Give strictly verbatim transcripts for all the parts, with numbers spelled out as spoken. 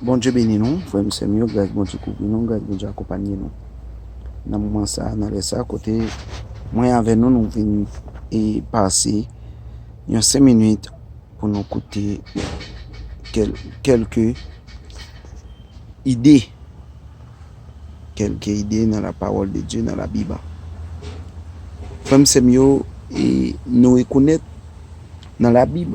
Bondye beni nou, frè m, sè m yo, gras Bondye kouvri nou, gras Bondye akonpanye nou. Nan moman sa, nan lè sa, kote mwen avè nou, nou vin e pase yon senk minit pou nou koute kèl-, kèlke ide, kèlke ide nan la parole de Dieu, nan Labib. Frè m, sè m yo, e nou rekonèt nan Labib,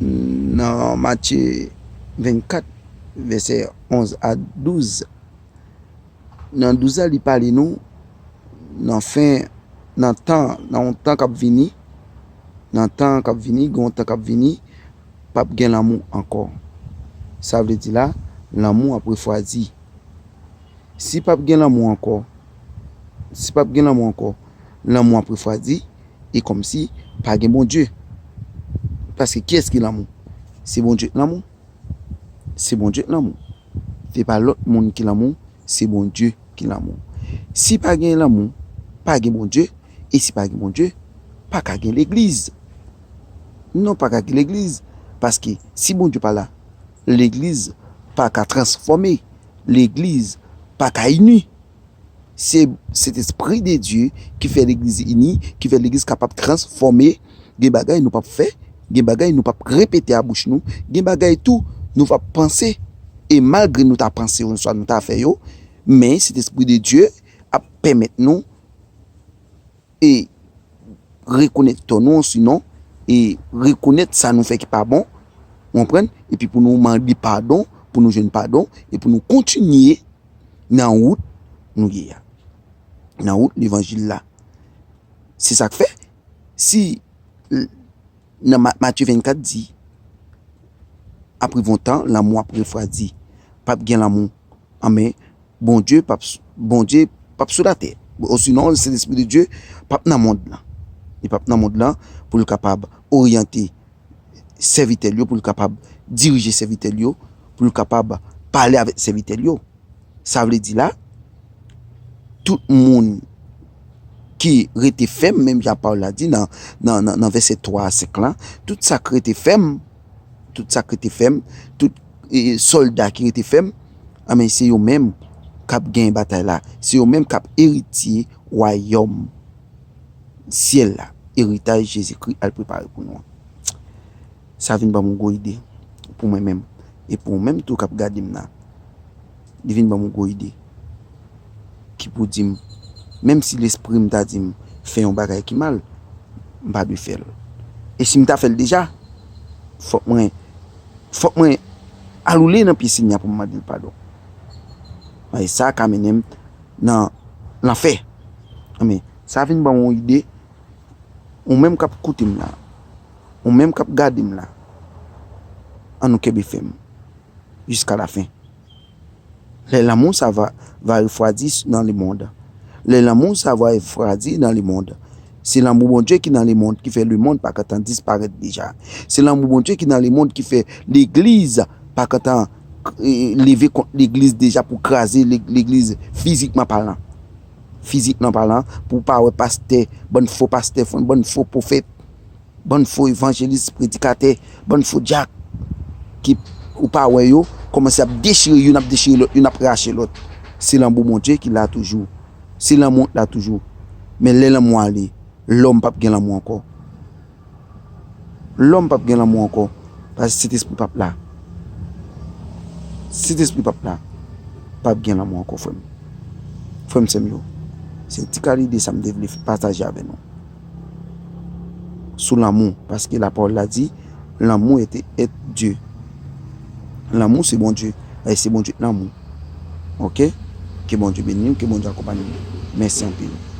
nan Matye vennkat, vèsè onz a douz. Nan douz la, li pale nou nan fen, nan tan, nan yon tan k ap vini, nan tan k ap vini, gen yon tan k ap vini, p ap gen lanmou ankò. Sa vle di la, lanmou ap refwadi. Si p ap gen lanmou ankò, si p ap gen lanmou ankò, lanmou ap refwadi, e kòmsi pa gen Bondye. Paske kiyès ki lanmou? Se Bondye k lanmou. Se Bondye k lanmou. Se pa lòt moun ki lanmou, se Bondye ki lanmou. Si pa gen lanmou, pa gen Bondye, e si pa gen Bondye, pa ka gen legliz. Non, pa ka gen legliz, paske si Bondye pa la, legliz pa ka transfòme, legliz pa ka ini. Se Sentespri de Dye ki fè legliz ini, ki fè legliz kapab transfòme. Gen bagay nou p ap fè, gen bagay nou p ap repete a bouch nou, gen bagay tou nou p ap panse. E malgre nou ta panse yo, swa nou ta fè yo, men Sentespri de Dye ap pèmèt nou e rekonèt tò nou, sinon, e rekonèt sa nou fè ki pa bon, ou konprann? Epi pou nou mande padon, pou nou jwenn padon, e pou nou kontinye nan wout nou ye a, nan wout levanjil la. Se sa k fè, si l-, nan Ma-, Matye vennkat di, ap rive yon tan, lanmou ap refwadi, p ap gen lanmou. Anben, Bondye p ap s-, Bondye p ap sou latè. Osinon, Sentespri de Dye p ap nan mond lan. Li p ap nan mond lan pou l kapab oryante sèvitè l yo, pou l kapab dirije sèvitè l yo, pou l kapab pale avèk sèvitè l yo. Sa vle di la, tout moun ki rete fèm, menm jan pawòl la di nan, nan, nan, nan vèsè twa a senk lan, tout sa k rete fèm, tout sa k rete fèm, tout, e, sòlda ki rete fèm, anben, se yo menm k ap genyen batay la. Se yo menm k ap eritye wayòm syèl la, eritaj Jezikri al prepare pou nou an. Sa vin ban m yon gwo ide pou mwen menm. E pou ou menm tou k ap gade m la. Li vin ban m yon gwo ide. Ki pou di m, menm si lespri m ta di m fè yon bagay ki mal, m pa dwe fè l. E si m ta fè l deja, fòk mwen, fòk mwen al woule nan pye Senyè pou m mande l padon. E sa ka mennen m nan lanfè. Men, sa vin ban m yon ide. Ou menm k ap koute m la, ou menm k ap gade m la, ann nou kenbe fèm jiska lafen. Les lanmous ça va, va refroidi dans le monde. Les lanmous ça va refroidi dans le monde. Se lanmou Bondye ki nan lemonn ki fè lemonn pa gentan disparèt deja. Se lanmou Bondye ki nan lemonn ki fè legliz pa gentan, e, leve kont legliz deja pou kraze le-, legliz fizikman palan. Fizikman palan, pou w pa wè pastè, bann fo pastè, bann fo pwofèt, bann fo evanjelis, predikatè, bann fo dyak, ki ou pa wè yo, kòmanse ap dechire, youn ap dechire lòt, youn ap rache lòt. Se lanmou Bondye ki la toujou. Se lanmou la toujou. Men lè lanmou ale, lòm p ap gen lanmou ankò. Lòm p ap gen lanmou ankò, paske Sentespri p ap la. Sentespri p ap la, p ap gen lanmou ankò, frè m. Frè m, sè m yo, se ti kal ide sa m te vle pataje avè nou. Sou lanmou, paske lapawòl la di, lanmou est, est Dieu. Lanmou se Bondye, e se Bondye k lanmou. Oke? Ke Bondye beni w, ke Bondye akonpanye w. Mèsi anpil.